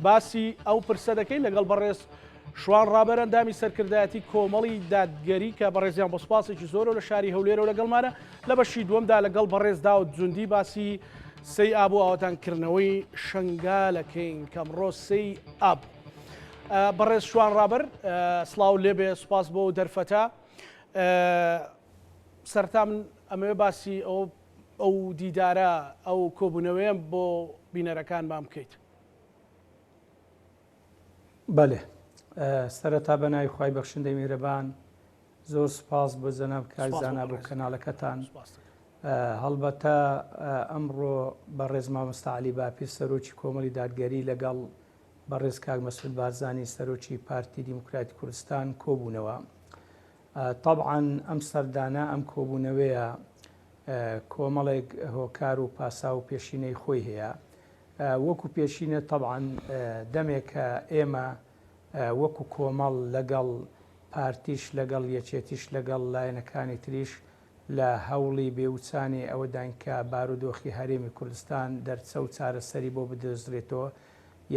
باسی ئەو پرسە دەکەین لەگەڵ بەڕێز شوان ڕابەر ئەندامی سەرکردایەتی کۆمەڵی دادگەری کە بەڕێزیان بۆ سوپاسێکی زۆرەوە لە شاری هەولێرەوە لەگەڵمانە لە بەشی دووەمدا لەگەڵ بەڕێز داود جوندی باسی سێی ئاب و ئاوەدانکردنەوەی شنگالەکەین کە ئەمڕۆ سێی ئاب بەڕێز شوان ڕابەر سڵاو لێبێ سوپاس بۆ دەرفەتە سەرتا من ئەمەوێ باسی ئەو ئەو دیدارە ئەو کۆبوونەوەیە بۆ بینەرەکانمان بکەیت. بەلێ سەرەتا بە ناوی خوای بەخشندەی میهرەبان زۆر سوپاس بۆ جەناب کاک زانا بۆ کەناڵەکەتان هەڵبەتە ئەمڕۆ بەڕێز مامۆستا عەلی باپیر سەرۆکی کۆمەڵی دادگەری لەگەڵ بەڕێز کاک مەسعود بارزانی سەرۆکی پارتی دیموکراتی کوردستان کۆبوونەوە تەبعەن ئەم سەردانە ئەم کۆبوونەوەیە کۆمەڵێک هۆکار و پاسا و پێشینەی خۆی هەیە وەکو پێشینە تەبعەن دەمێکە ئێمە وەکو کۆمەڵ لەگەڵ پارتیش لەگەڵ یەکێتیش لەگەڵ لایەنەکانی تریش لە هەوڵی بێوچانی ئەوەداین کە بارودۆخی هەرێمی کوردستان دەرچە و چارەسەری بۆ بدۆزرێتەوە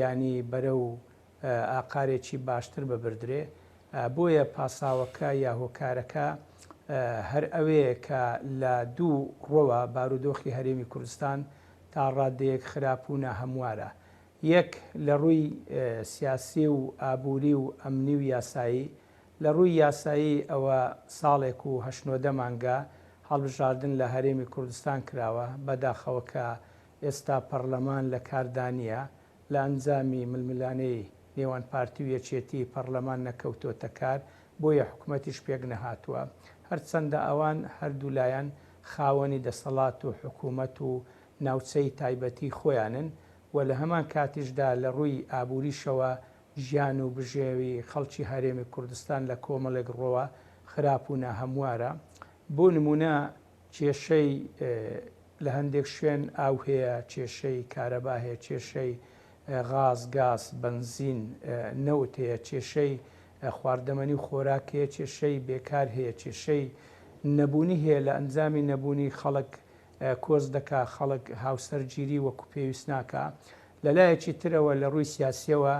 یانی بەرەو ئاقارێکی باشتر ببردرێ بۆیە پاساوەکە یا هۆکارەکە هەر ئەوەیە کە لە دوو ڕوەوە بارودۆخی هەرێمی کوردستان تا ڕادەیەک خراپ و ناهەموارە. یەک، لە ڕووی سیاسی و ئابووری و ئەمنی و یاسایی. لە ڕووی یاسایی ئەوە ساڵێک و هەشت نۆدە مانگە هەڵبژاردن لە هەرێمی کوردستان کراوە، بەداخەوە کە ئێستا پەڕلەمان لە کاردا نییە، لە ئەنجامی ململانێی نێوان پارتی و یەکێتی پەڕلەمان نەکەوتۆتە کار، بۆیە حکومەتیش پێک نەهاتووە. هەرچەندە ئەوان هەردوولایان خاوەنی دەسەڵات و حکوومەت و ناوچەی تایبەتی خۆیانن و لە هەمان کاتیشدا لە ڕووی ئابووریشەوە ژیان و بژێوی خەڵکی هەرێمی کوردستان لە کۆمەڵێک ڕووە خراپ و ناهەموارە. بۆ نموونە کێشەی لە هەندێک شوێن ئاو هەیە، کێشەی کارەبا هەیە، کێشەی غاز، گاز، بەنزین، نەوت هەیە، کێشەی خواردەمەنی و خۆراک هەیە، کێشەی بێکار هەیە، کێشەی نەبوونی هەیە، لە ئەنجامی نەبوونی خەڵک کۆچ دەکا، خەڵک هاوسەرگیری وەکو پێویست ناکا. لە لایەکی ترەوە لە ڕووی سیاسییەوە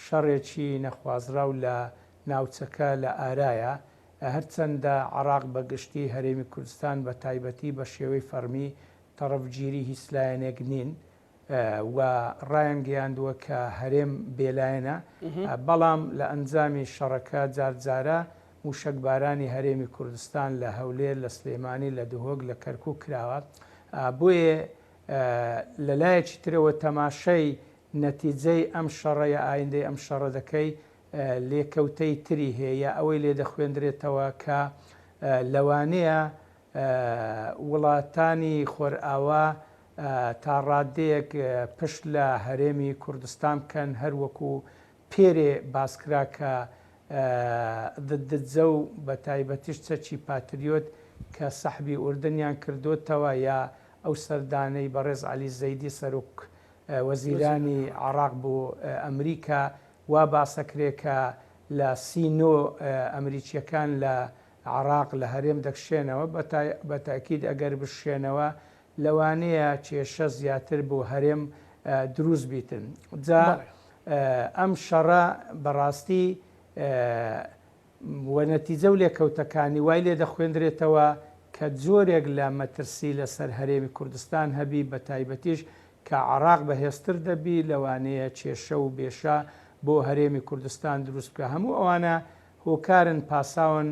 شەڕێکی نەخوازراو لە ناوچەکە لە ئارایە، هەرچەندە عێراق بە گشتی، هەرێمی کوردستان بە تایبەتی بە شێوەی فەڕمی تەڕەفگیری هیچ لایەنێک نین و ڕایانگەیاندووە کە هەرێم بێلایەنە، بەڵام لە ئەنجامی شەڕەکە جارجارە مووشەکبارانی هەرێمی کوردستان لە هەولێر، لە سلێمانی، لە دهۆک، لە کەرکووک کراوە. بۆیە لە لایەکی ترەوە تەماشای نەتیجەی ئەم شەڕە یا ئایندەی ئەم شەڕە دەکەی، لێکەوتەی تری هەیە یا ئەوەی لێ دەخوێندرێتەوە کە لەوانەیە وڵاتانی خۆرئاوا تا ڕاددەیەک پشت لە هەرێمی کوردستان بکەن هەر وەکو پێرێ باسکرا کە ضد و بە تایبەتیش چەکی پاتریۆت کە سەحبی ئوردنیان کردۆتەوە یا ئەو سەردانەی بەڕێز عەلی زەیدی سەرۆک وەزیرانی عێڕاق بۆ ئەمریکا وا باسەکرێ کە لە سی نۆ ئەمریکیەکان لە عێڕاق لە هەرێم دەکشێنەوە بە تاکید ئەگەر بششێنەوە لەوانەیە کێشە زیاتر بۆ هەرێم دروست بیتن جا ئەم شەڕە بەڕاستی و نەتیجە و لێکەوتەکانی وای لێ دەخوێندرێتەوە کە جۆرێک لە مەترسی لەسەر هەرێمی کوردستان هەبی بە تایبەتیش کە عێڕاق بەهێزتر دەبی لەوانەیە کێشە و بێشە بۆ هەرێمی کوردستان دروست بکا هەموو ئەوانە هۆکارن پاساون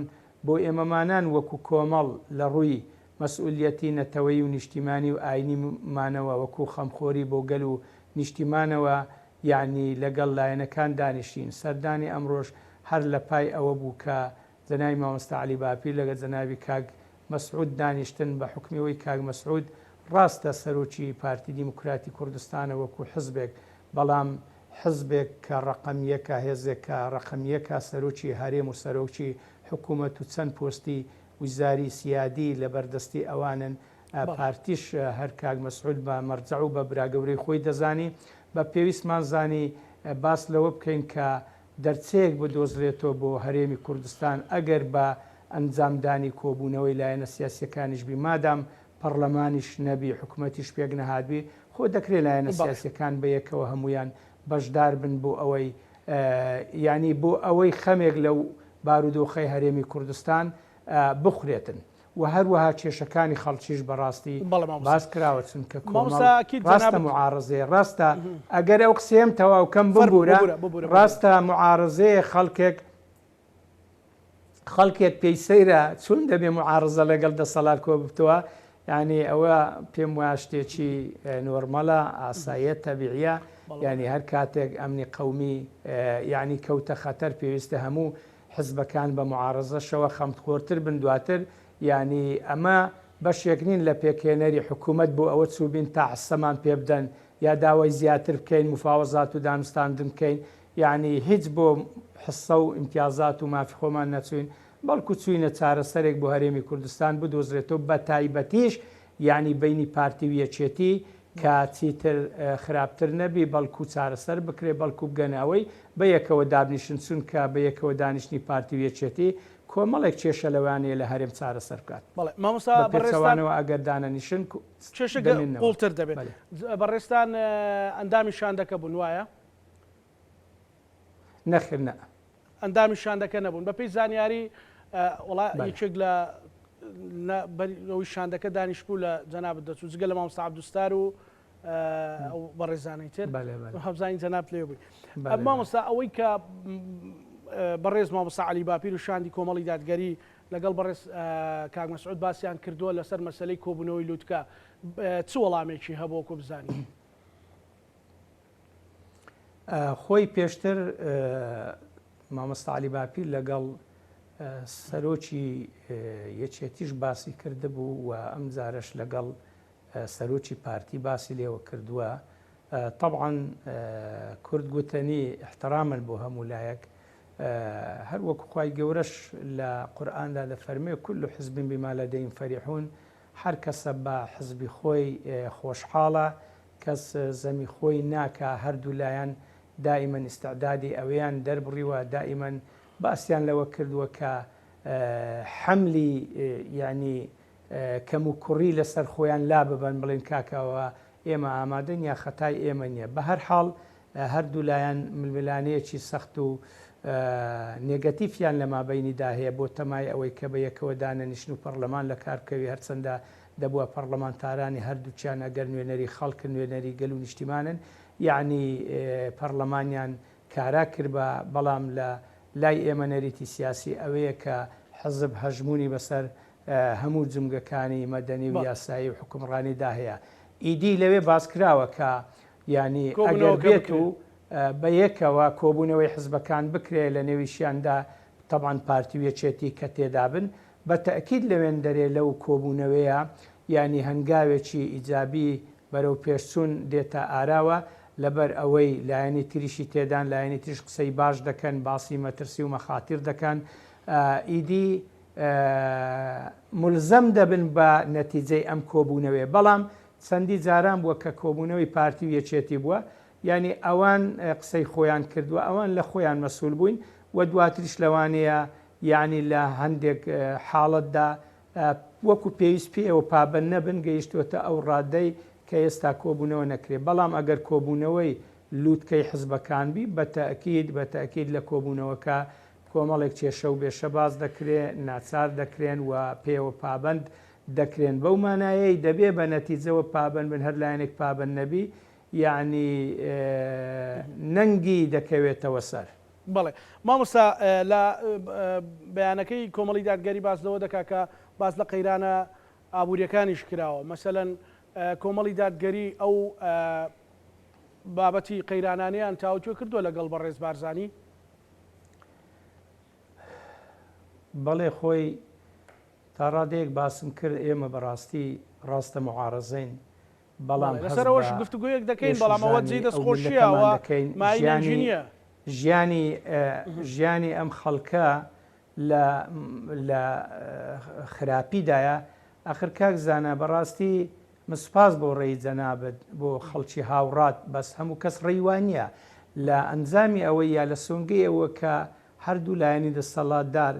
بۆ ئێمەمانان وەکو کۆمەڵ لە ڕووی مەسئولیەتی نەتەوەیی و نیشتیمانی و ئاینی مانەوە وەکو خەمخۆری بۆ گەل و نیشتیمانەوە یەعنی لەگەڵ لایەنەکان دانیشتین. سەردانی ئەمڕۆش هەر لە پای ئەوە بوو کە جەنابی مامۆستا عەلی باپیر لەگەڵ جەنابی کاک مەسعود دانیشتن بە حوکمی ئەوەی کاک مەسعود ڕاستە سەرۆکی پارتی دیموکراتی کوردستانە وەکو حزبێک بەڵام حزبێک کە ڕەقەم یەکە هێزێک کە ڕەقەم یەکە سەرۆکی هەرێم و سەرۆکی حکوومەت و چەند پۆستی ویزاری سیادی لەبەردەستی ئەوانن پارتیش هەر کاک مەسعود بە مەرجەع و بە براگەورەی خۆی دەزانی، بە پێویستمان زانی باس لەوە بکەین کە دەرچەیەک بدۆزرێتەوە بۆ هەرێمی کوردستان ئەگەر بە ئەنجامدانی کۆبوونەوەی لایەنە سیاسیەکانیش بی مادام پەڕلەمانیش نەبی حکومەتیش پێک نەهاتبی خۆ دەکرێ لایەنە سیاسیەکان بە یەکەوە هەموویان. بەشدار بن بۆ ئەوەی یانی بۆ ئەوەی خەمێک لەو بارودۆخەی هەرێمی کوردستان بخورێتن و هەروەها کێشەکانی خەڵکیش بەڕاستی باس کراوە چونکە کۆمەڵ ڕاستە معارزەیە ڕاستە ئەگەر ئەو قسەیەم تەواو کەم ببورە ڕاستە معارزەیە خەڵکێک خەڵکێک پێی سەیرە چۆن دەبێ معارزە لەگەڵ دەسەڵات کۆ ببتەوە یعنی ئەوە پێم وایە شتێکی نۆرمەلە ئاساییە تەبیعیە یعنی هەر کاتێک ئەمنی قەومی یعنی کەوتە خەتەر پێویستە هەموو حزبەکان بە معارزەشەوە خەمخۆرتر بن دواتر یعنی ئەمە بەشێک نین لە پێکهێنەری حکوومەت بۆ ئەوە چووبین تا حسەمان پێ بدەن یا داوای زیاتر بکەین مفاوەزات و دانوستاندن بکەین یەعنی هیچ بۆ حسە و ئیمتیازات و مافی خۆمان نەچووین، بەڵکو چووینە چارەسەرێک بۆ هەرێمی کوردستان بدۆزرێتەوە بەتایبەتیش یەعنی بەینی پارتی و یەکێتی کە چیتر خراپتر نەبی بەڵکو چارەسەر بکرێ بەڵکو بگەنە ئەوەی بەیەکەوە دابنیشن چونکە بەیەکەوە دانیشتنی پارتی و یەکێتی کۆمەڵێک کێشە لەوانەیە لە هەرێم چارەسەر بکات. بەڵێ مامۆستا بە بەڕێزتان پێچەوانەوە ئەگەر دانەنیشن کێشەکە دەمێننەوە. قوڵتر دەبێت. بەلێ. بەڕێزتان ئەندامی شاندەکە بوون وایە؟ نەخێر نە. ئەندامی شاندەکە نەبوون بەپێی زانیاری وڵا یەکێک لە ئەوی شاندەکە دانیشتبوو لە جەنابت دەچوو جگە لە مامۆستا عەبدولستار و ئەو بەڕێزانەی تر هەبزانین جەنابت لێ بووی مامۆستا ئەوەی کە بەڕێز مامۆستا عەلی باپیر و شاندی کۆمەڵی دادگەری لەگەڵ بەڕێز کاک مەسعود باسیان کردووە لەسەر مەسلەی کۆبوونەوەی لوتکە چ وەڵامێکی هەبوو وەکو بزانین؟ خۆی پێشتر مامۆستا عەلی باپیر لەگەڵ سەرۆکی یەکێتیش باسی کردبوو و ئەم جارەش لەگەڵ سەرۆکی پارتی باسی لێوە کردووە طبعا کورد گوتەنی احترامن بۆ هەموو لایەک هەر وەکو خوای گەورەش لە قورئاندا دەفەرمێ كل حزب بما لديهم فرحون هەر کەسە بە حزبی خۆی خۆشحاڵە کەس زەمی خۆی ناکا هەردوو لایان دائیمەن ئیستعدادی ئەوەیان دەربڕیوە دائیمەن باسیان لەوە کردووە کە حەملی یانی کەم و کوڕی لەسەر خۆیان لاببەن بڵێن کاکە ئەوە ئێمە ئامادەین یا خەتای ئێمە نییە بە هەر حاڵ هەردوو لایەن ململانێیەکی سەخت و نێگەتیفیان لە مابەینیدا هەیە بۆ تەمای ئەوەی کە بە یەکەوە دانەنیشن و پەڕلەمان لە کار بکەوی هەرچەندە دەبوا پەڕلەمانتارانی هەردووکیان ئەگەر نوێنەری خەڵکن نوێنەری گەل و نیشتیمانن یەعنی پەڕلەمانیان کارا کردبا بەڵام لە لای ئێمە نەریتی سیاسی ئەوەیە کە حزب هەژموونی بەسەر هەموو جومگەکانی مەدەنی و یاسایی و حوکمڕانیدا هەیە ئیدی لەوێ باس کراوە کە یانی ئەگەر بێت و بە یەکەوە کۆبوونەوەی حزبەکان بکرێ لە نێویشیاندا تەبعەن پارتی و یەکێتی کە تێدابن بە تەئکید لەوێندەرێ لەو کۆبوونەوەیە یانی هەنگاوێکی ئیجابی بەرەو پێشچوون دێتە ئاراوە لەبەر ئەوەی لایەنی تریشی تێدان لایەنی تریش قسەی باش دەکەن باسی مەترسی و مەخاتیر دەکەن ئیدی مولزەم دەبن بە نەتیجەی ئەم کۆبوونەوەیە بەڵام چەندی جاران بووە کە کۆبوونەوەی پارتی و یەکێتی بووە یانی ئەوان قسەی خۆیان کردووە ئەوان لە خۆیان مەسول بووین و دواتریش لەوانەیە یانی لە هەندێک حاڵەتدا وەکو پێویست پێیەوە پابەند نەبن گەیشتووەتە ئەو ڕادەی کە ئێستا کۆبوونەوە نەکرێ بەڵام ئەگەر کۆبوونەوەی لووتکەی حزبەکان بی بە تەئکید بە تەئکید لە کۆبوونەوەکە کۆمەڵێک کێشە و بێشە باس دەکرێ ناچار دەکرێن و پێیەوە پابەند دەکرێن بەو مانایەی دەبێ بە نەتیجەوە پابەند بن هەر لایەنێک پابەند نەبی یەعنی نەنگی دەکەوێتەوە سەر. بەڵێ مامۆستا لە بەیانەکەی کۆمەڵی دادگەری باس لەوە دەکا کە باس لە قەیرانە ئابووریەکانیش کراوە مەسەلەن کۆمەڵی دادگەری ئەو بابەتی قەیرانانەیان تاوتوێ کردووە لەگەڵ بەڕێز بارزانی؟ بەڵێ خۆی تا ڕادەیەک باسم کرد ئێمە بەڕاستی ڕاستە موعارەزەین بەڵام بەڵێ هەست لەسەر ئەوەش بە گفتوگۆیەک دەکەین ئێش و بەڵام ئەوە ژانی جێی ئەو دەستخۆشییە میللەتەمان ئەوە دەکەین مایەی نەنگی ژیانی نییە. ژیانی ژیانی ئەم خەڵکە لە لە خراپیدایە ئەخر کاک زانا بەڕاستی من سوپاس بۆ ڕێی جەنابت بۆ خەڵکی هاوڕات بەس هەموو کەس ڕێی وا نییە لە ئەنجامی ئەوەی یا لە سۆنگەی ئەوە کە هەردوو لایەنی دەستەڵاتدار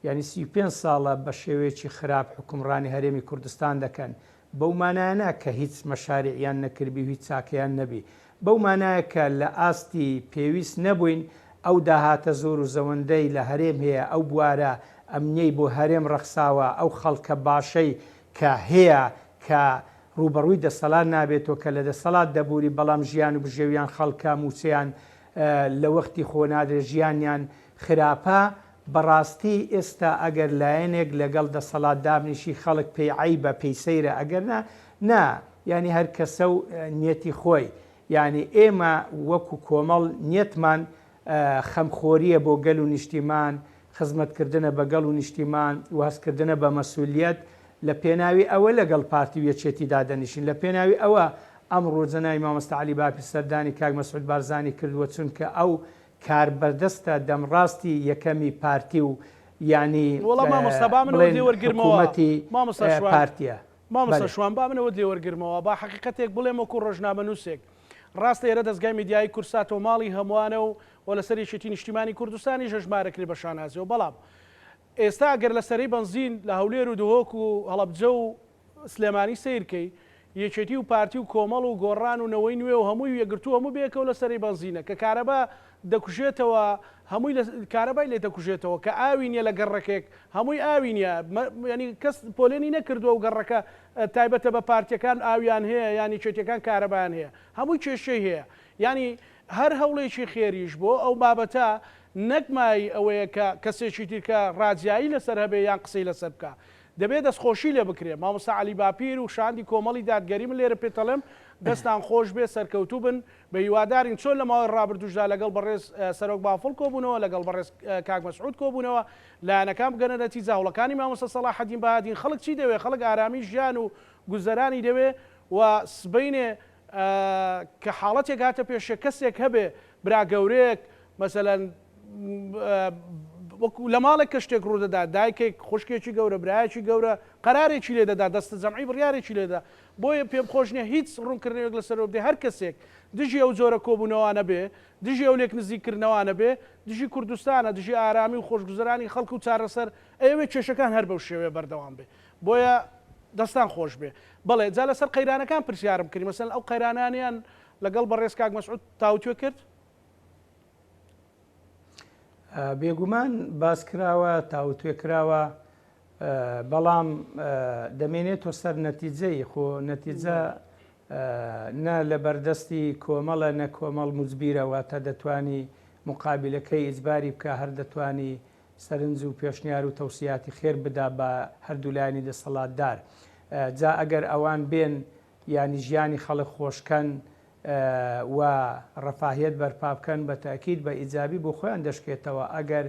یانی 35 ساڵە بە شێوەیەکی خراپ حوکمڕانی هەرێمی کوردستان دەکەن بەو مانایە نا کە هیچ مەشاریعیان نەکردبی و هیچ چاکەیان نەبی. بەو مانایە کە لە ئاستی پێویست نەبووین، ئەو داهاتە زۆر و زەوەندەی لە هەرێم هەیە، ئەو بوارە ئەمنیەی بۆ هەرێم ڕەخساوە، ئەو خەڵکە باشەی کە هەیە کە ڕووبەڕووی دەسەلات نابێتەوە، کە لە دەسەڵات دەبووری بەڵام ژیان و بژێویان خەڵکە، مووچەیان لە وەختی خۆ نادرێت، ژیانیان خراپە، بەڕاستی ئێستا ئەگەر لایەنێک لەگەڵ دەسەڵات دابنیشی خەڵک پێی عەیبە پێی سەیرە ئەگەر نا نا یانی هەر کەسە و نیەتی خۆی یانی ئێمە وەکو کۆمەڵ نیەتمان خەمخۆریە بۆ گەل و نیشتیمان خزمەتکردنە بە گەڵ و نیشتیمان و هەستکردنە بە مەسولیەت لە پێناوی ئەوە لەگەڵ پارتی و یەکێتی دادەنیشین لە پێناوی ئەوە ئەمڕۆ جەنابی مامۆستا عەلی باپیر سەردانی کاک مەسعود بارزانی کردووە چونکە ئەو کاربەدەستە دەمڕاستی یەکەمی پارتی و یانی وەڵا مامۆستا با من ئەوەت بڵێن لێ وەرگرمەوە حکوومەتی مامۆستا شوان پارتیە مامۆستا بەلێ. شوان با من ئەوەت لێ وەرگرمەوە با حەقیقەتێک بڵێم وەکو ڕۆژنامەنووسێک ڕاستە ئێرە دەزگای میدیایی کوردساتەوە ماڵی هەمووانە و و لەسەر یەکێتی نیشتیمانی کوردستانیش هەژمارەکرێ بە شانازیەوە بەڵام ئێستا گەر لە سەرەی بەنزین لە هەولێر و دهۆک و هەڵەبجە و سلێمانی سەیر کەی یەکێتی و پارتی و کۆمەڵ و گۆڕان و نەوەی نوێ و هەمووی و یەکگرتوو هەموو بەیەکەوە لە سەرەی بەنزینە کە کارەبا دەکوژێتەوە هەمووی لە کارەبای لێ دەکوژێتەوە کە ئاوی نیە لە گەڕەکێک هەمووی ئاوی نیە یانی کەس پۆلێنی نەکردووە و گەڕەکە تایبەتە بە پارتیەکان ئاویان هەیە یان یەکێتیەکان کارەبایان هەیە هەمووی کێشەی هەیە یانی هەر هەوڵێکی خێریش بۆ ئەو بابەتە نەک مایەی ئەوەیە کە کەسێکی تر کە ڕاجیایی لەسەر هەبێ یان قسەی لەسەر بکا دەبێ دەستخۆشی لێ بکرێ. مامۆستا عەلی باپیر و شاندی کۆمەڵی دادگەری من لێرە پێتەڵێم دەستان خۆش بێ سەرکەوتوو بن بە هیوادارین چۆن لە ماوەی ڕابردووشدا لەگەڵ بەڕێز سەرۆک بافڵ کۆبوونەوە لەگەڵ بەڕێز کاک مەسعود کۆبوونەوە لایەنەکان بگەنە نەتیجە هەوڵەکانی مامۆستا سەڵاحەدین بەهادین خەڵک چی دەوێ خەڵک ئارامی ژیان و گوزەرانی دەوێ و سبەینێ کە حاڵەتێک هاتە پێشێ کەسێک هەبێ برا گەورەیەک مەسەلەن وەکو لە ماڵێک کە شتێک ڕوودەدا دایکێک خوشکێکی گەورە برایەکی گەورە قەرارێکی لێ دەدا دەستە جەمعی بڕیارێکی لێدا بۆیە پێم خۆش نییە هیچ ڕوونکردنەوەیەک لەسەرەوە بدەی هەر کەسێک دژی ئەو جۆرە کۆبوونەوانە بێ دژی ئەو لێک نزیککردنەوانە بێ دژی کوردستانە دژی ئارامی و خۆشگوزەرانی خەڵک و چارەسەر ئەیەوێ کێشەکان هەر بەو شێوەیە بەردەوام بێ بۆیە دەستان خۆش بێ. بەڵێ جا لەسەر قەیرانەکان پرسیارم کردی مەسەلەن ئەو قەیرانانیان لەگەڵ بەڕێز کاک مەسعود تاوتوێ کرد؟ بێگومان باس کراوە تاوتوێ کراوە بەڵام دەمێنێتەوە سەر نەتیجەی خۆ نەتیجە نە لە بەردەستی کۆمەڵە نە کۆمەڵ مجبیرە واتە دەتوانی مقابلەکەی ئیجباری بکە هەر دەتوانی سەرنج و پێشنیار و تەوسیاتی خێر بدا بە هەردوو لایەنی دەسەڵاتدار. جا ئەگەر ئەوان بێن یانی ژیانی خەڵک خۆشکەن و ڕەفاهیەت بەرپا بکەن بە تەئکید بە ئیجابی بۆ خۆیان دەشکێتەوە، ئەگەر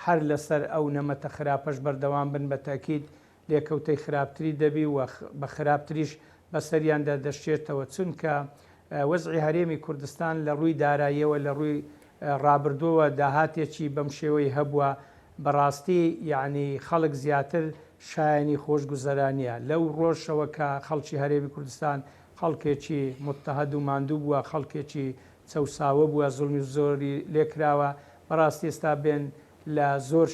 هەر لەسەر ئەو نەمەتە خراپەش بەردەوام بن بە تەئکید لێکەوتەی خراپتری دەبی و بە خراپتریش بەسەریاندا دەشچێتەوە چونکە وەزعی هەرێمی کوردستان لە ڕووی داراییەوە لە ڕووی ڕابردووەوە داهاتێکی بەم شێوەی هەبووە بەڕاستی یەعنی خەڵک زیاتر شایەنی خۆشگوزەرانیە لەو ڕۆژەوە کە خەڵکی هەرێمی کوردستان خەڵکێکی موتەهەد و ماندوو بووە خەڵکێکی چەوساوە بووە زوڵمی زۆری لێکراوە بەڕاستی ئێستا بێن لە زۆر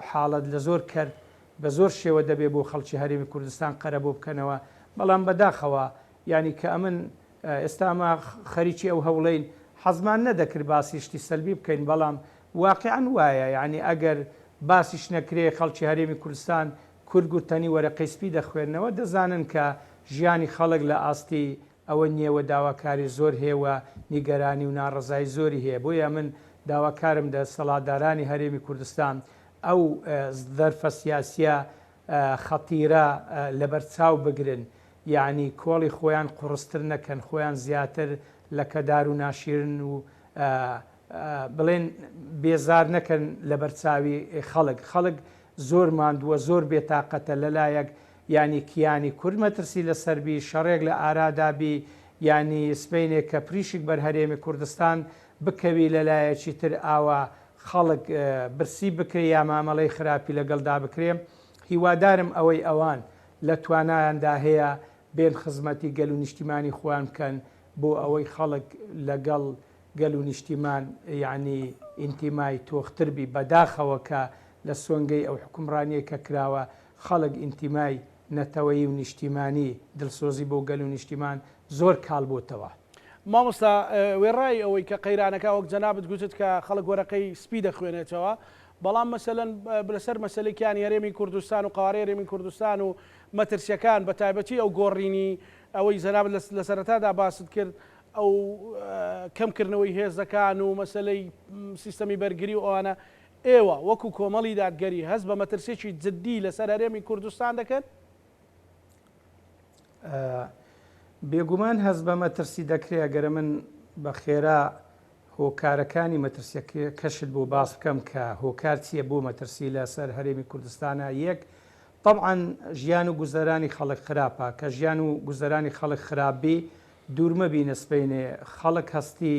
حاڵەت لە زۆر کەرت بە زۆر شێوە دەبێ بۆ خەڵکی هەرێمی کوردستان قەرەبوو بکەنەوە، بەڵام بەداخەوە یانی کە ئەمن ئێستا ئەمە خەریکی ئەو هەوڵەین حەزمان نەدەکرد باسی شتی سەلبی بکەین، بەڵام واقیعەن وایە یانی ئەگەر باسیش نەکرێ خەڵکی هەرێمی کوردستان کورد گوتەنی وەرەقەی سپی دەخوێننەوە دەزانن کە ژیانی خەڵک لە ئاستی ئەوە نییە و داواکاری زۆر هەیە و نیگەرانی و ناڕەزایی زۆری هەیە بۆیە ئەمن داواکارم دەسەڵاتدارانی هەرێمی کوردستان ئەو زەرفە سیاسیە خەتیرە لەبەرچاو بگرن یەعنی کۆڵی خۆیان قوڕستر نەکەن خۆیان زیاتر لەکەدار و ناشیرن و بڵێن بێزار نەکەن لەبەرچاوی خەڵک خەڵک زۆر ماندووە زۆر بێتاقەتە لەلایەک یانی کیانی کورد مەترسی لەسەر بی شەڕێک لە ئارادا بی یانی سبەینێ کە پریشک بەر هەرێمی کوردستان بکەوی لەلایەکی تر ئاوا خەڵک برسی بکرێ یا مامەڵەی خراپی لەگەڵدا بکرێ، هیوادارم ئەوەی ئەوان لە توانایاندا هەیە بێن خزمەتی گەل و نیشتیمانی خۆیان بکەن بۆ ئەوەی خەڵک لەگەڵ گەل و نیشتیمان یەعنی ئینتیمای تۆختر بی، بەداخەوە کە لە سۆنگەی ئەو حوکمڕانیەی کە کراوە خەڵک ئینتیمای نەتەوەیی و نیشتیمانی، دلسۆزی بۆ گەل و نیشتیمان زۆر کاڵ بۆتەوە. مامۆستا وێڕای ئەوەی کە قەیرانەکە وەک جەنابت گوتت کە خەڵک وەرەقەی سپی دەخوێنێتەوە، بەڵام مەسەلەن لەسەر مەسەلەی کیانی هەرێمی کوردستان و قەوارەی هەرێمی کوردستان و مەترسیەکان بە تایبەتی ئەو گۆڕینی ئەوەی جەنابت لە سەرەتادا باست کرد ئەو کەمکردنەوەی هێزەکان و مەسەلەی سیستەمی بەرگری و ئەوانە ئێوە وەکو کۆمەڵی دادگەری هەست بە مەترسیەکی جدی لەسەر هەرێمی کوردستان دەکەن؟ بێگومان هەست بە مەترسی دەکرێ ئەگەر من بە خێرا هۆکارەکانی مەترسیەکەشت بۆ باس بکەم کە هۆکار چییە بۆ مەترسی لەسەر هەرێمی کوردستانە یەک طبعا ژیان و گوزەرانی خەڵک خراپە کە ژیان و گوزەرانی خەڵک خراپ بی دوور مەبینە سبەینێ خەڵک هەستی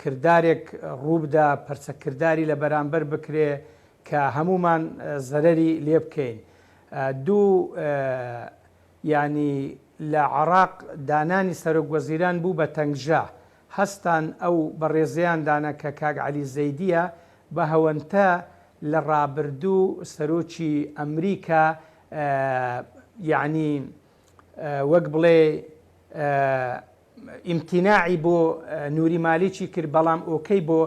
کردارێک ڕووبدا پەرچەکرداری لە بەرامبەر بکرێ کە هەموومان زەرەری لێ بکەین دوو یانی لە عێڕاق دانانی سەرۆک وەزیران بوو بە تەنگژە، هەستان ئەو بەڕێزەیان دانا کە کاک عەلی زەیدیە، بە هەوەنتە لە ڕابردوو سەرۆکی ئەمریکا یانی وەک بڵێ ئیمتیناعی بۆ نوری مالیکی کرد بەڵام ئۆکەی بۆ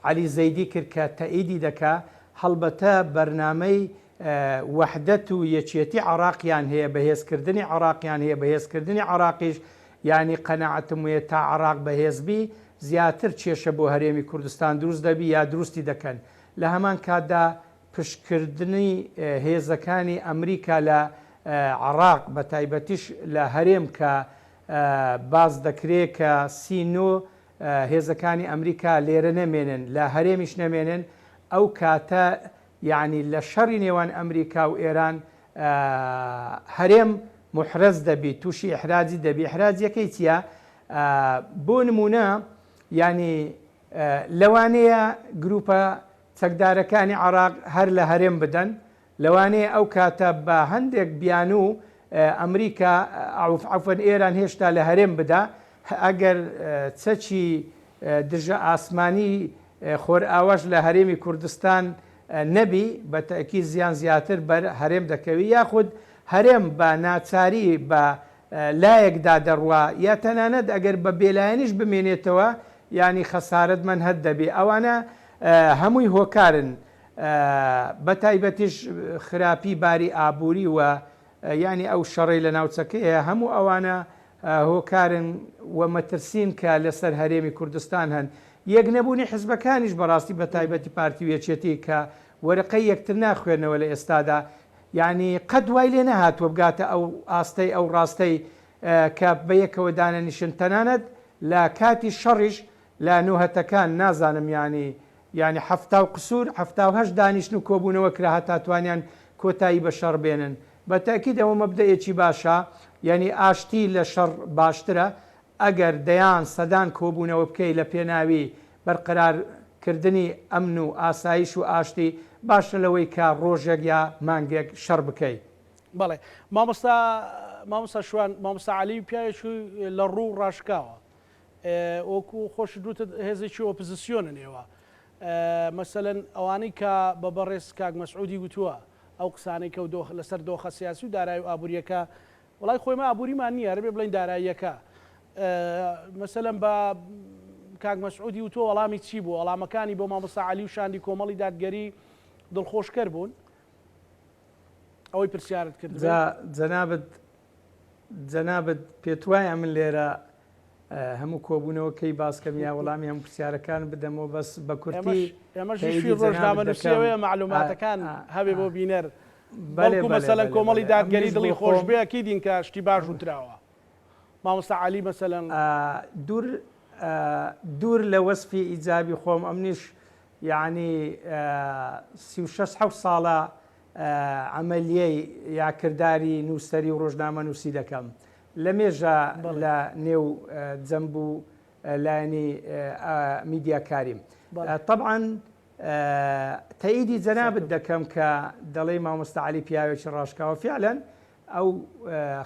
عەلی زەیدی کرد کە تەئیدی دەکا، هەڵبەتە بەرنامەی وەحدەت و یەکێتی عێڕاقیان هەیە، بەهێزکردنی عێڕاقیان هەیە، بەهێزکردنی عێڕاقیش یانی قەناعەتم وەیە تا عێڕاق بەهێز بی زیاتر کێشە بۆ هەرێمی کوردستان دروست دەبی یا دروستی دەکەن، لە هەمان کاتدا پشتکردنی هێزەکانی ئەمریکا لە عێڕاق بەتایبەتیش لە هەرێم کە باس دەکرێ کە 39 هێزەکانی ئەمریکا لێرە نەمێنن لە هەرێمیش نەمێنن ئەو کاتە یەعنی لە شەڕی نێوان ئەمریکا و ئێران هەرێم موحرەز دەبی تووشی ئیحراجی دەبی ئیحراجیەکەی چییە بۆ نمونە یعنی لەوانەیە گروپە چەکدارەکانی عراق هەر لە هەرێم بدەن لەوانەیە ئەو کاتە بە هەندێک بیانوو ئەمریکا عەفوەن ئێران هێشتا لە هەرێم بدا، ئەگەر چەکی دژە ئاسمانی خۆرئاواش لە هەرێمی کوردستان نەبی بە تەئکید زیان زیاتر بەر هەرێم دەکەوی یاخود هەرێم بە ناچاری بە لایەکدا دەڕوا یا تەنانەت ئەگەر بە بێلایەنیش بمێنێتەوە یانی خەسارەتمەند هەر دەبی ئەوانە هەمووی هۆکارن بەتایبەتیش خراپی باری ئابووری و یانی ئەو شەڕەی لە ناوچەکەیە هەموو ئەوانە هۆکارن و مەترسین کە لەسەر هەرێمی کوردستان هەن. یەک نەبوونی حزبەکانیش بەڕاستی بەتایبەتی پارتی و یەکێتی کە وەرەقەی یەکتر ناخوێنەوە لە ئێستادا یانی قەت وای لێ نەهاتووە بگاتە ئەو ئاستەی ئەو ڕاستەی کە بەیەکەوە دانەنیشن تەنانەت لە کاتی شەڕیش لە نۆهەتەکان نازانم یانی یانی حەفتا و قسور 78 دانیشتن و کۆبوونەوە کرا هەتا توانیان کۆتایی بە شەڕ بێنن بە تەئکید ئەوە مەبدەئێکی باشە یانی ئاشتی لە شەڕ باشترە ئەگەر دەیان سەدان کۆبوونەوە بکەی لە پێناوی بەرقەرار کردنی ئەمن و ئاسایش و ئاشتی باشترە لەوەی کە ڕۆژێک یا مانگێک شەڕ بکەی. بەڵێ مامۆستا مامۆستا شوان مامۆستا عەلی پیاوێکی لە ڕوو ڕاشکاوە وەکو خۆشت وتت هێزێکی ئۆپزسیۆنن ئێوە مەسەلەن ئەوانەی کە بە بەڕێز کاک مەسعودی وتووە ئەو قسانەی کە دۆخ لەسەر دۆخە سیاسی و دارایی و ئابووریەکە وڵای خۆی ئابووریمان نییە هەربێ بڵین داراییەکە مەسەلەن بە کاک مەسعودی وتووە وەڵامی چی بوو وەڵامەکانی بۆ مامۆستا عەلی و شاندی کۆمەڵی دادگەری دڵخۆشکەر بوون ئەوەی پرسیارت کرد جەنابت جەنابت پێتوایە من لێرە هەموو کۆبوونەوەکەی باس کەم یا وەڵامی هەموو پرسیارەکان بدەمەوە بەس بە کورتی ئێمەش ئیشی ڕۆژنامەنووسی ئەوەیە مەعلوماتەکان هەبێ بۆ بینەر بەڵکو مەسەلەن کۆمەڵی دادگەری دڵی خۆش بێ ئەکیدین کە شتی باش وتراوە مامۆستا عەلی مەسەلەن دوور دوور لە وەسفی ئیجابی خۆم ئەمنیش یعنی 36 حەوت ساڵە عەمەلیەی یا کرداری نووسەری و ڕۆژنامەنووسی دەکەم. لە مێژە لە نێو جەنب و لایەنی میدیاکاریم. تەبعەن تەئیدی جەنابت دەکەم کە دەڵێی مامۆستا عەلی پیاوێکی ڕاشکاوە. فیعلەن ئەو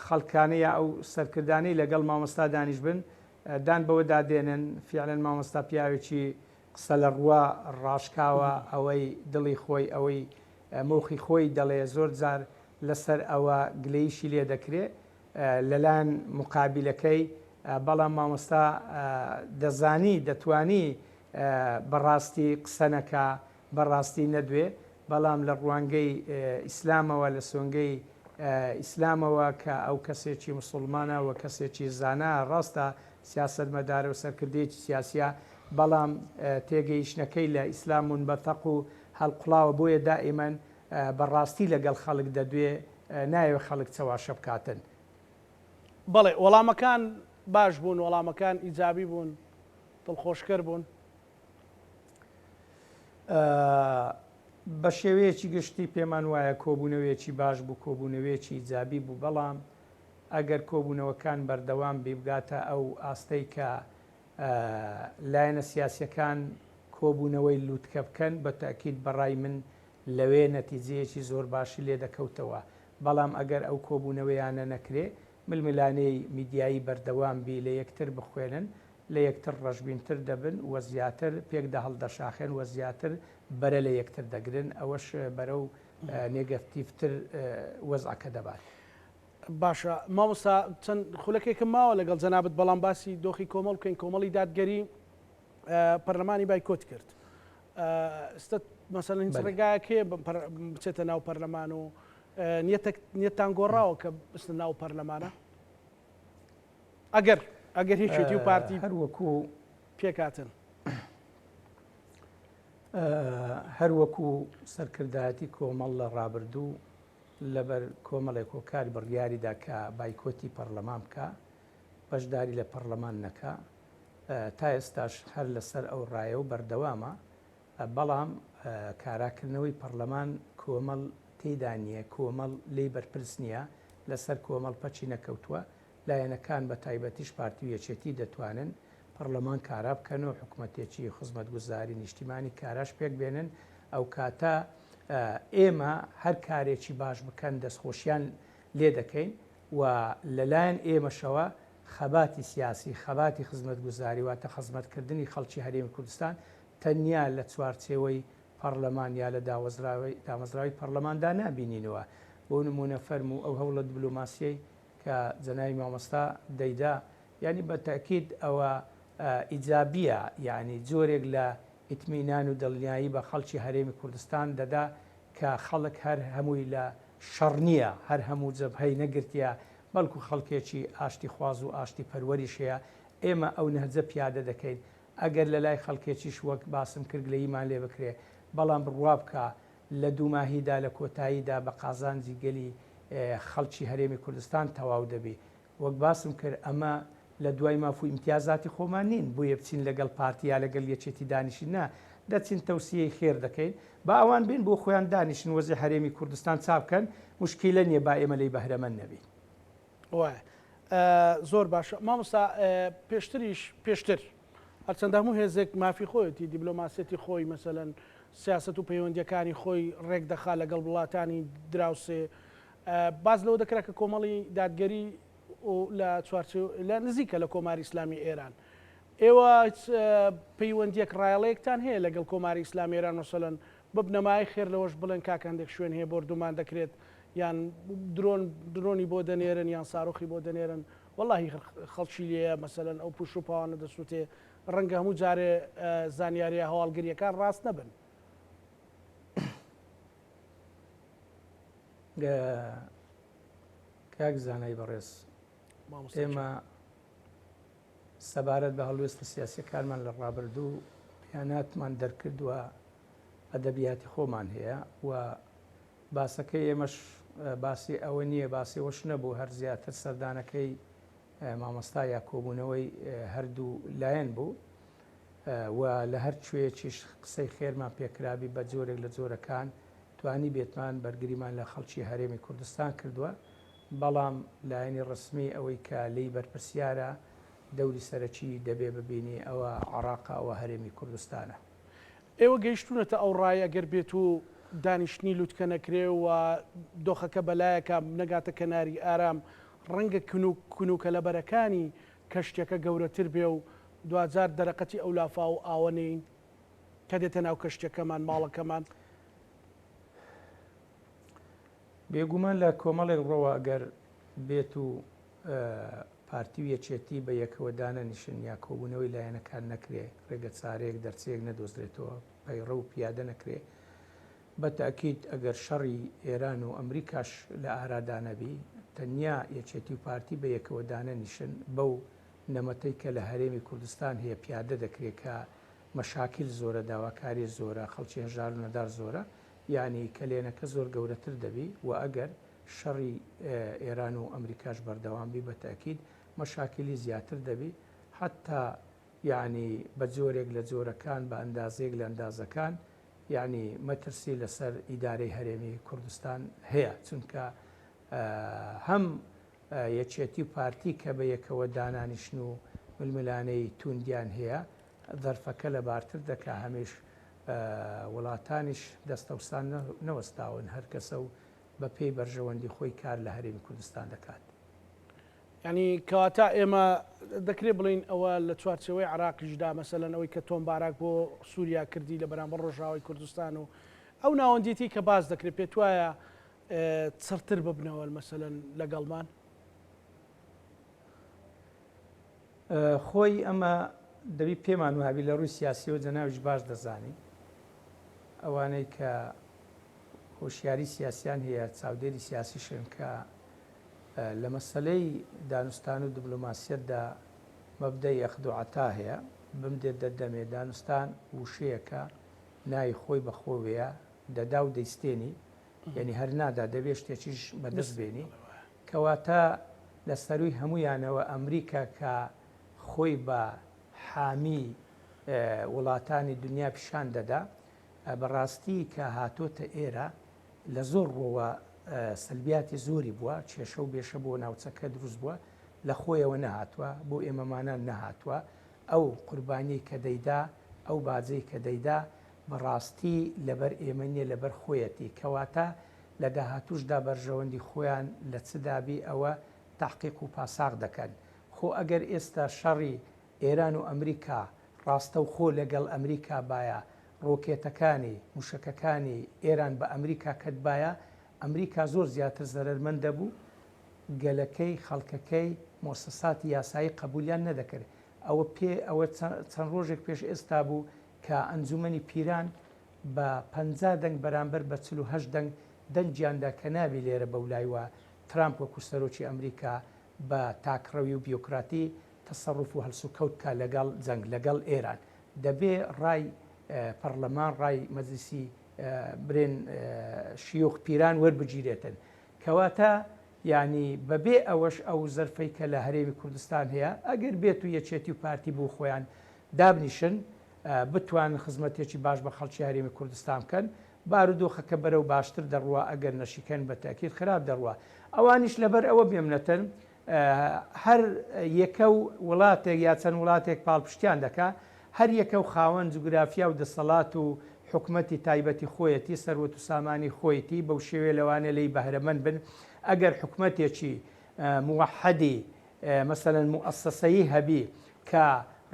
خەڵکانە یا ئەو سەرکردانەی لەگەڵ مامۆستا دانیشبن دان بەوەدا دێنن فیعلەن مامۆستا پیاوێکی قسە لە ڕووە ڕاشکاوە ئەوەی دڵی خۆی ئەوەی مۆخی خۆی دەڵێ زۆر جار لەسەر ئەوە گلەییشی لێ دەکرێ لەلایەن موقابیلەکەی. بەڵام مامۆستا دەزانی دەتوانی بەڕاستی قسە نەکا بەڕاستی نەدوێ بەڵام لە ڕوانگەی ئیسلامەوە لە سۆنگەی ئیسلامەوە کە ئەو کەسێکی مسوڵمانە و کەسێکی زانا ڕاستە سیاسەتمەدارە و سەرکردەیەکی سیاسیە بەڵام تێگەیشتنەکەی لە ئیسلام مونبەتەق و هەڵقوڵاوە بۆیە دائیمەن بە ڕاستی لەگەڵ خەڵک دەدوێ نایەوێ خەڵک چەواشە بکاتن. بەڵێ وەڵامەکان باش بوون، وەڵامەکان ئیجابی بوون، دڵخۆشکەر بوون. بە شێوەیەکی گشتی پێمان وایە کۆبوونەوەیەکی باش بوو، کۆبوونەوەیەکی ئیجابی بوو، بەڵام ئەگەر کۆبوونەوەکان بەردەوام بی بگاتە ئەو ئاستەی کە لایەنە سیاسیەکان کۆبوونەوەی لوتکە بکەن بە تەئکید بە ڕای من لەوێ نەتیجەیەکی زۆر باشی لێ دەکەوتەوە، بەڵام ئەگەر ئەو کۆبوونەوەیانە نەکرێ ململانێی میدیایی بەردەوام بی لە یەکتر بخوێنن لە یەکتر ڕەشبینتر دەبن و زیاتر پێکدا هەڵدەشاخێن و زیاتر بەرە لە یەکتر دەگرن ئەوەش بەرەو نێگەتیڤتر وەزعەکە دەبات. باشە مامۆستا چەند خولەکێکم ماوە لەگەڵ جەنابت بەڵام باسی دۆخی کۆمەڵ بکەین کۆمەڵی دادگەری پەرلەمانی بایکۆت کرد ئێستا مەسەلەن هیچ ڕێگایەک هەیە بچێتە ناو پەرلەمان و نیەتان گۆڕاوە کە بچنە ناو پەرلەمانە ئەگەر ئەگەر یەکێتی و پارتی هەر وەکو پێکاتن هەر وەکو سەرکردایەتی کۆمەڵ لە ڕابردوو لەبەر کۆمەڵێک هۆکار بڕیاریدا کە بایکۆتی پەڕلەمان بکا، بەشداری لە پەڕلەمان نەکا، تا ئێستاش هەر لەسەر ئەو ڕایە و بەردەوامە، بەڵام کاراکردنەوەی پەڕلەمان کۆمەڵ تێیدا نییە، کۆمەڵ لێی بەرپرس نییە، لەسەر کۆمەڵ پەکی نەکەوتووە، لایەنەکان بە تایبەتیش پارتی و یەکێتی دەتوانن پەڕلەمان کارا بکەن و حکومەتێکی خزمەتگوزاری نیشتیمانی کاراش پێک بێنن، ئەوکاتە ئێمە هەر کارێکی باش بکەن دەستخۆشیان لێ دەکەین و لەلایەن ئێمەشەوە خەباتی سیاسی، خەباتی خزمەتگوزاری واتە خزمەتکردنی خەڵکی هەرێمی کوردستان تەنیا لە چوارچێوەی پەڕلەمان یا لە دامەزراوەی پەڕلەماندا نابینینەوە. بۆ نموونە فەرموو ئەو هەوڵە دبلۆماسیەی کە جەنابی مامۆستا دەیدا یانی بە تەئکید ئەوە ئیجابیە یانی جۆرێک لە ئیتمینان و دڵنیایی بە خەڵکی هەرێمی کوردستان دەدا کە خەڵک هەر هەمووی لە شەڕ نییە، هەر هەموو جەبهەی نەگرتیە، بەڵکو خەڵکێکی ئاشتیخواز و ئاشتی پەروەریش هەیە، ئێمە ئەو نەهجە پیادە دەکەین، ئەگەر لە لای خەڵکێکیش وەک باسم کرد گلەییمان لێ بکرێ، بەڵام بڕوا بکە لە دووماهیدا لە کۆتاییدا بە قازانجی گەلی خەڵکی هەرێمی کوردستان تەواو دەبی. وەک باسم کرد ئەمە لە دوای ماف و ئیمتیازاتی خۆمان نین بۆیە بچین لەگەڵ پارتی یا لەگەڵ یەکێتی دانیشین نا دەچین تەوسیەی خێر دەکەین با ئەوان بێن بۆ خۆیان دانیشن وەزعی هەرێمی کوردستان چا بکەن موشکیلە نیە با ئێمە لێی بەهرەمەند نەبین. وایە زۆر باشە مامۆستا پێشتریش پێشتر هەرچەندە هەموو هێزێک مافی خۆیەتی دیبلۆماسیەتی خۆی مەسەلەن سیاسەت و پەیوەندیەکانی خۆی ڕێک دەخا لەگەڵ وڵاتانی دراوسێ باس لەوە دەکرا کە کۆمەڵی دادگەری لە چوارچێ لە نزیکە لە کۆماری ئیسلامی ئێران ئێوە پەیوەندیەک ڕایەڵەیەکتان هەیە لەگەڵ کۆماری ئیسلامی ئێران مەسەلەن ببنە مایەی خێر لەوەش بڵێن کاک هەندێک شوێن هەیە بۆردومان دەکرێت یان درۆن درۆنی بۆ دەنێرن یان ساروخی بۆ دەنێرن وەڵاهی خەڵکی لێیە مەسەلەن ئەو پوش و پاوانە دەسوتێ ڕەنگە هەموو جارێ زانیاریە هەواڵگریەکان ڕاست نەبن. کاک زانای بەڕێز ئێمە سەبارەت بە هەڵوێستە سیاسیەکانمان لە ڕابردوو بیاناتمان دەرکردووە ئەدەبیاتی خۆمان هەیە و باسەکەی ئێمەش باسی ئەوە نییە باسی ئەوەش نەبوو هەر زیاتر سەردانەکەی مامۆستا یا کۆبوونەوەی هەردوو لایەن بوو و لە هەر کوێیەکیش قسەی خێرمان پێکرابی بە جۆرێک لە جۆرەکان توانی بێتمان بەرگریمان لە خەڵکی هەرێمی کوردستان کردووە بەڵام لایەنی ڕسمی ئەوەی کە لێی بەرپرسیارە دەوری سەرەکی دەبێ ببینی ئەوە عێڕاقە ئەوە هەرێمی کوردستانە. ئێوە گەیشتوونەتە ئەو ڕایە گەر بێتو دانیشتنی لوتکە نەکرێ و دۆخەکە بەلایەکا نەگاتە کەناری ئارام ڕەنگە کونوکەلەبەرەکانی کەشتیەکە گەورەتر بێ و دواجار دەرەقەتی ئەو لافاو و ئاوە نێین کە دێتە ناو کەشتیەکەمان، ماڵەکەمان؟ بێگومان لە کۆمەڵێک ڕۆوە ئەگەر بێت و. پارتی و یەکێتی بە یەکەوە دانەنیشن یا کۆبوونەوەی لایەنەکان نەکرێ، ڕێگە چارەیەک دەرچەیەک نەدۆزرێتەوە، پەیڕەو و پیادە نەکرێ، بە تەئکید ئەگەر شەڕی ئێران و ئەمریکاش لە ئارادا نەبی، تەنیا یەکێتی و پارتی بە یەکەوە دانەنیشن، بەو نەمەتەی کە لە هەرێمی کوردستان هەیە پیادە دەکرێ کە مەشاکیل زۆرە، داواکاری زۆرە، خەڵکی هەژار و نەدار زۆرە، یانی کەلێنەکە زۆر گەورەتر دەبی و ئەگەر شەڕی ئێران و ئەمریکاش بەردەوام بی بە تەئکید مەشاکیلی زیاتر دەبی حەتتا یانی بە جۆرێک لە جۆرەکان بە ئەندازەیەک لە ئەندازەکان یانی مەترسی لەسەر ئیدارەی هەرێمی کوردستان هەیە چونکە هەم یەکێتی و پارتی کە بە یەکەوە دانانیشن و ململانێی تووندیان هەیە زەرفەکە لەبارتر دەکا هەمیش وڵاتانیش دەستەوسان نەوەستاون هەرکەسە و بە پێی بەرژەوەندی خۆی کار لە هەرێمی کوردستان دەکات. یانی کەواتە ئێمە دەکرێت بڵێین ئەوە لە چوارچێوەی عێراقیشدا مەسەلەن ئەوەی کە تۆم باراک بۆ سووریا کردی لە بەرامبەر ڕۆژئاوای کوردستان و ئەو ناوەندێتی کە باس دەکرێت پێت وایە چڕتر ببنەوە مەسەلەن لەگەڵمان؟ خۆی ئەمە دەبی پێمان وابی لە ڕووی سیاسیەوە جەناویش باش دەزانی ئەوانەی کە هۆشیاری سیاسیان هەیە چاودێری سیاسیشن کە لە مەسەلەی دانوستان و دبلۆماسیەتدا مەبدەئی ئەخد و عەتا هەیە، بمدێت دەتدەمێ، دانوستان وشەیەکە ناوی خۆی بە خۆوەیە، دەدا و دەیستێنی، یەنی هەر نادا دەبێ شتێکیش بەدەست بێنی، کەواتە لە سەرووی هەموویانەوە ئەمریکا کە خۆی بە حامی وڵاتانی دنیا پیشان دەدا، بەڕاستی کە هاتۆتە ئێرە لە زۆر ڕووەوە سەلبیاتی زۆری بووە، کێشە و بێشە بۆ ناوچەکە دروست بووە، لە خۆیەوە نەهاتووە، بۆ ئێمەمانان نەهاتووە، ئەو قوربانیەی کە دەیدا، ئەو باجەی کە دەیدا بەڕاستی لەبەر ئێمە نیە لەبەر خۆیەتی، کەواتە لە داهاتووشدا بەرژەوەندی خۆیان لە چ دابی ئەوە تەحقیق و پاساغ دەکەن. خۆ ئەگەر ئێستا شەڕی ئێران و ئەمریکا ڕاستەوخۆ لەگەڵ ئەمریکا بایە، ڕۆکێتەکانی، موشەکەکانی، ئێران بە ئەمریکا کەتبایە، ئەمریکا زۆر زیاتر زەرەرمەند دەبوو، گەلەکەی، خەڵکەکەی، موئەسەساتی یاسایی قەبولیان نەدەکرد. ئەوە پێ ئەوە چەند ڕۆژێک پێش ئێستا بوو کە ئەنجومەنی پیران بە 50 دەنگ بەرامبەر بە 48 دەنگ دەنگیان دا کە نابی لێرە بەولایوە ترامپ وەکو سەرۆکی ئەمریکا بە تاکڕەوی و بیۆکراتی تەسەروف و هەلسوکەوت بکا لەگەڵ جەنگ لەگەڵ ئێران دەبێ ڕای پەڕلەمان ڕای مەجلیسی برێن شیوخ پیران وەربگیرێتن کەواتە یانی بەبێ ئەوەش ئەو زەرفەی کە لە هەرێمی کوردستان هەیە ئەگەر بێت و یەکێتی و پارتی بۆ خۆیان دابنیشن بتوانن خزمەتێکی باش بە خەڵکی هەرێمی کوردستان بکەن بارودۆخەکە بەرەو باشتر دەڕوا ئەگەر نەشیکەن بە تەئکید خراپ دەڕوا ئەوانیش لەبەر ئەوە بێمنەتن هەر یەکە و وڵاتێک یا چەند وڵاتێک پاڵپشتیان دەکا، هەر یەکە و خاوەن جوگرافیا و دەسەڵات و حکومەتی تایبەتی خۆیەتی، سەروەت و سامانی خۆیتی، بەو شێوەیە لەوانەیە لێی بەهرەمەند بن، ئەگەر حکومەتێکی موەحەدی مەسەلەن موئەسەسەیی هەبی کە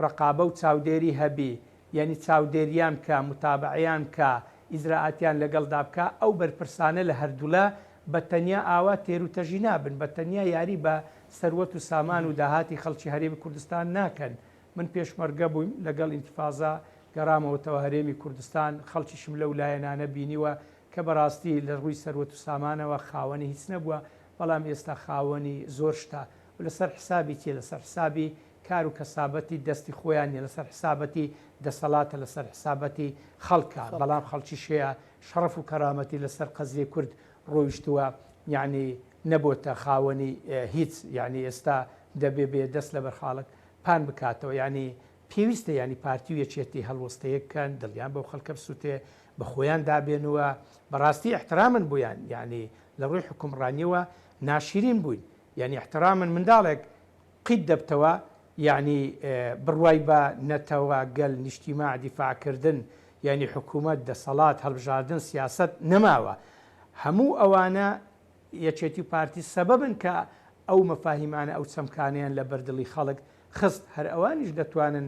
ڕەقابە و چاودێری هەبی، یانی چاودێریان بکا، موتابەعەیان بکا، ئیجرائاتیان لەگەڵدا بکا، ئەو بەرپرسانە لە هەردوولا بە تەنیا ئاوا تێر و تەژی نابن، بە تەنیا یاری بە سەروەت و سامان و داهاتی خەڵکی هەرێمی کوردستان ناکەن. من پێشمەرگە بوویم، لەگەڵ ئینتفازە گەڕامەوەتەوە هەرێمی کوردستان، خەڵکیشم لەو لایەنانە بینیوە کە بەڕاستی لە ڕووی سەروەت و سامانەوە خاوەنی هیچ نەبووە، بەڵام ئێستا خاوەنی زۆر شتە و لەسەر حسابی کێ؟ لەسەر حسابی کار و کەسابەتی دەستی خۆیان نیە، لەسەر حسابەتی دەسەڵاتە، لەسەر حسابەتی خەڵکە، بەڵام خەڵکیش هەیە شەڕەف و کەرامەتی لەسەر قەزیەی کورد ڕۆیشتووە یەعنی نەبۆتە خاوەنی هیچ یەعنی ئێستا دەبێ بێ دەست لەبەر خاڵک پان بکاتەوە یەعنی پێویستە یەعنی پارتی و یەکێتی هەڵوەستەیەک بکەن دڵیان بەو خەڵکە بسوتێ بە خۆیان دابێنوە بەڕاستی ئیحترامن بۆیان یەعنی لە ڕووی حوکمڕانیەوە ناشیرین بووین یەعنی ئیحترامن منداڵێک قیت دەبتەوە یەعنی بڕوای بە نەتەوە، گەل، نیشتیماع، دیفاع کردن یەعنی حکومەت، دەسەڵات، هەڵبژاردن، سیاسەت نەماوە. هەموو ئەوانە یەکێتی و پارتی سەبەبن کە ئەو مەفاهیمانە، ئەو چەمکانەیان لە بەر دڵی خەڵک خست. هەر ئەوانیش دەتوانن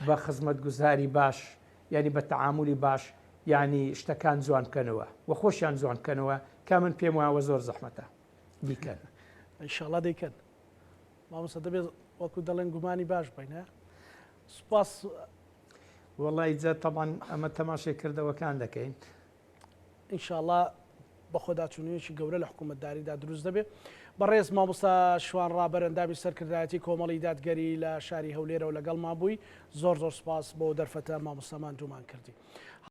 بە خزمەتگوزاری باش یەعنی بە تەعامولی باش یەعنی شتەکان جوان بکەنەوە و خۆشیان جوان بکەنەوە کە من پێم واوە زۆر زەحمەتە بیکەن. ئینشاڵا دەیکەن. مامۆستا دەبێت وەکو دەڵێن گومانی باش بین سوپاس. وەڵی جا تەبعەن ئەمە تەماشای کردەوەکان دەکەین. ئینشاڵا بەخۆداچوونەوەیەکی گەورە لە حکوومەتداریدا دروست دەبێت. بەڕێز مامۆستا شوان ڕابەر ئەندامی سەرکردایەتی کۆمەڵی دادگەری لە شاری هەولێرەوە لەگەڵمان بووی، زۆر زۆر سوپاس بۆ دەرفەتە مامۆستا ماندوومان کردی.